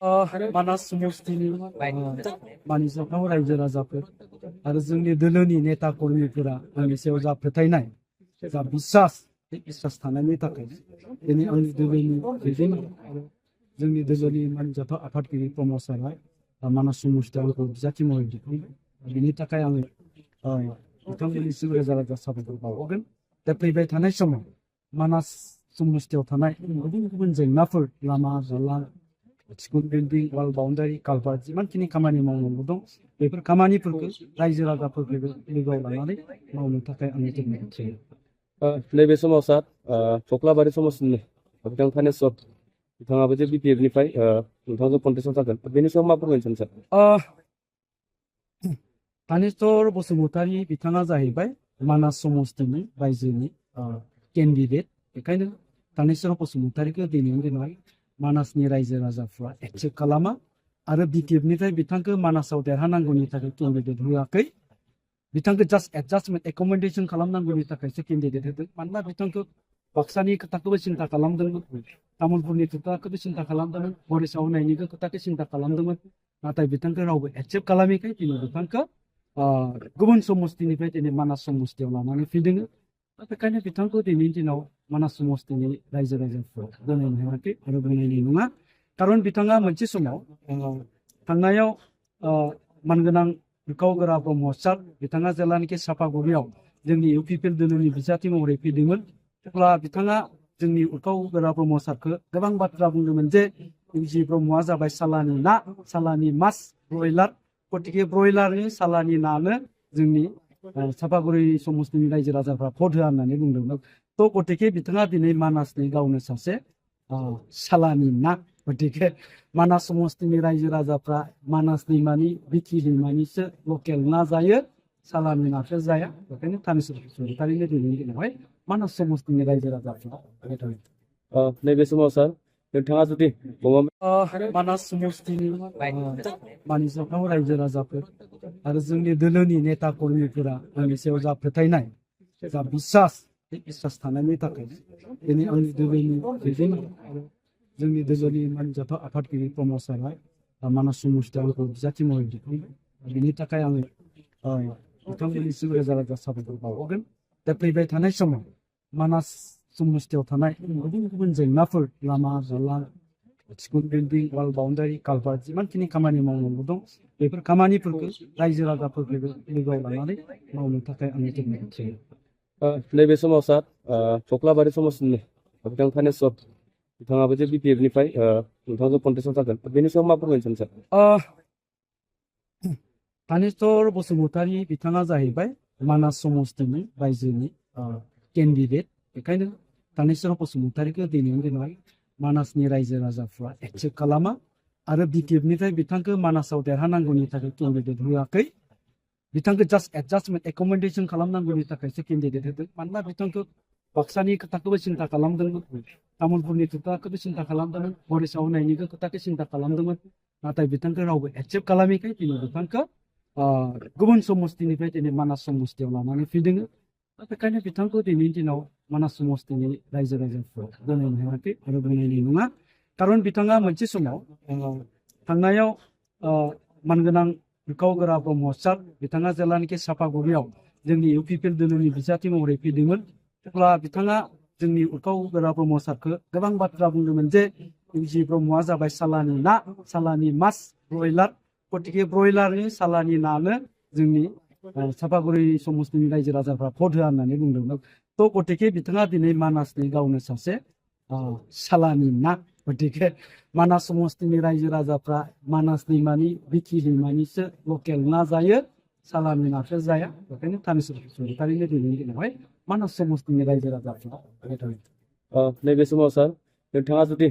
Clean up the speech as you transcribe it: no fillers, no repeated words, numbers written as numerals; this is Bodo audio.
मानास समष्टिनि मानिजाथाव रायजो राजाफोर आरो जोंनि दोलोनि नेता कर्मिफोरा आंनि सायाव जा फोथायनाय जा बिसास बे बिसास थानायनि थाखाय दिनै आंनि दोलोनि दैदेनगिरि आरो जोंनि दोलोनि मानिजाथाव आफादगिरि प्रमद सारआ मानास समष्टियाव आंखौ बिजाथि महरै दिखांबाय। बिनि थाखाय आङो बिथांमोननिसिम रोजा रोजा साबायखर बावहरगोन। दा फैबाय थानाय समाव मानास समष्टियाव थानाय गुबुन गुबुन जेंनाफोर लामा दालां स्कुल बिल्डिं वाल बाउन्डारि कालभार्ट जिमानखिनि खामानि मावनांगौ दं बेफोर खामानिफोरखौ रायजो राजाफोरखौ लोगोआव लानानै मावनो थाखाय आङो जोबोद थियारि। नैबे समाव सार थख्लाबारि समस्टिनि बिथां थानेस्वर बिथाङाबो जे बिपिएफनिफ्राय नोंथांजों कन्टेस्टआव जागोन बेनि सायाव मा फोरमायनो सानो सार? थानेस्वर बसुमतारी बिथाङा जाहैबाय मानास समष्टिनि रायजोनि केन्डिडेट। बेखायनो थानेस्वर बसुमतारीखौ दिनैनि दिनाव मानासनि रायजो राजाफ्रा एक्सेप्ट खालामा आरो बिटिएफनिफ्राय बिथांखौ मानासाव देरहानांगौनि थाखाय केन्डिडेट होआखै। बिथांखौ जास्ट एडजास्टमेन्ट एकमेन्डेसन खालामनांगौनि थाखायसो केन्डिडेट होदों। मानोना बिथांखौ बाक्सानि खोथाखौबो सिन्था खालामदोंमोन, तामुलपुरनि खोथाखौबो सिन्था खालामदोंमोन, बरिसाव होनायनिबो खोथाखौ सिन्था खालामदोंमन। नाथाय बिथांखौ रावबो एक्सेप्ट खालामैखाय दिनै बिथांखौ गुबुन समष्टिनिफ्राय दिनै मानास समष्टियाव लानानै फैदों। बेखायनो बिथांखौ दिनैनि दिनाव मानास समष्टिनि रायजो राजाफ्रा गनायनो हायाखै आरो गनायनाय नङा। खारन बिथाङा मोनसे समाव थांनायाव मानगोनां बिखाव गोरा ब्रह्म सार बिथाङा जेब्लानाखि सापागुरियाव जोंनि इउपिपिएल दोलोनि बिजाथि महरै फैदोंमोन अब्ला बिथाङा जोंनि उरखाव गोरा ब्रह्म सारखौ गोबां बाथ्रा बुंदोंमोन जे इउजि ब्रह्मआ जाबाय सालानि ना, सालानि मास, ब्रयलार। गतिके ब्रयलारनि सालानि नानो जोंनि सापागुरि समष्टिनि रायजो राजाफ्रा भट होआ होननानै बुंदोंमोन। थ' गतिके बिथाङा दिनै मानासनि गावनो सासे सालानि ना। गतिके मानास समष्टिनि रायजो राजाफ्रा मानास दैमानि बिखि दैमानिसो लकेल ना जायो, सालानि नाखौ जाया। बेखायनो थानेस्वर बसुमतारीनो दिनैनि दिनावहाय मानास समष्टिनि रायजो राजाफ्रा नैबे समाव सार नोंथाङा जुदि मानास समष्टिनि मानिजाथाव रायजो राजाफोर आरो जोंनि दोलोनि नेता कर्मिफोरा आंनि सायाव जा फोथायनाय जा बिसास बे बिसास थानायनि थाखाय दिनै आंनि दोलोनि दैदेनगिरि आरो जोंनि दोलोनि मानिजाथाव आफादगिरि प्रमद सारआ मानास समष्टियाव आंखौ बिजाथि महरै दिखांबाय। बिनि थाखाय आङो बिथांमोननिसिम रोजा रोजा साबायखर बावहरगोन। दा फैबाय थानाय समाव मानास समष्टियाव थानाय गुबुन गुबुन जेंनाफोर लामा दालां स्कुल बिल्डिं वाल बाउन्डारि कालभार्ट जिमानखिनि खामानि मावनांगौ दं बेफोर खामानिफोरखौ रायजो राजाफोरखौ लोगोआव लानानै मावनो थाखाय आङो जोबोद थियारि। नैबे समाव सार थख्लाबारि समस्टिनि बिथां थानेस्वर बिथाङाबो जे बिपिएफनिफ्राय नोंथांजों कन्टेस्टआव जागोन बेनि सायाव मा फोरमायनो सानो सार? थानेस्वर बसुमतारी बिथाङा जाहैबाय मानास समष्टिनि रायजोनि केन्डिडेट। बेखायनो थानेस्वर बसुमतारीखौ दिनैनि दिनाव मानासनि रायजो राजाफ्रा एक्सेप्ट खालामा आरो बिटिएफनिफ्राय बिथांखौ मानासाव देरहानांगौनि थाखाय केन्डिडेट होआखै। बिथांखौ जास्ट एडजास्टमेन्ट एकमेन्डेसन खालामनांगौनि थाखायसो केन्डिडेट होदों। मानोना बिथांखौ बाक्सानि खोथाखौबो सिन्था खालामदोंमोन, तामुलपुरनि खोथाखौबो सिन्था खालामदोंमोन, बरिसाव होनायनिबो खोथाखौ सिन्था खालामदोंमोन। नाथाय बिथांखौ रावबो एक्सेप्ट खालामैखाय दिनै बिथांखौ गुबुन समष्टिनिफ्राय दिनै मानास समष्टियाव लानानै फैदों। बेखायनो बिथांखौ दिनैनि दिनाव मानास समष्टिनि रायजो राजाफ्रा गनायनो हायाखै आरो गनायनाय नङा। खारन बिथाङा मोनसे समाव थांनायाव मानगोनां बिखाव गोरा ब्रह्म सार बिथाङा जेब्लानाखि सापागुरियाव जोंनि इउपिपिएल दोलोनि बिजाथि महरै फैदोंमोन अब्ला बिथाङा जोंनि उरखाव गोरा ब्रह्म सारखौ गोबां बाथ्रा बुंदोंमोन जे इउजि ब्रह्मआ जाबाय सालानि ना, सालानि मास, ब्रयलार। गतिके ब्रयलारनि सालानि नानो जोंनि सापागुरि समष्टिनि रायजो राजाफ्रा भट होआ होननानै बुंदोंमोन। थ' गतिके बिथाङा दिनै मानासनि गावनो सासे सालानि ना। गतिके मानास समष्टिनि रायजो राजाफ्रा मानास दैमानि बिखि दैमानिसो लकेल ना जायो, सालानि नाखौ जाया। बेखायनो थानेस्वर बसुमतारीनो दिनैनि दिनावहाय मानास समष्टिनि रायजो राजाफ्रा नैबे समाव सार नोंथाङा जुदि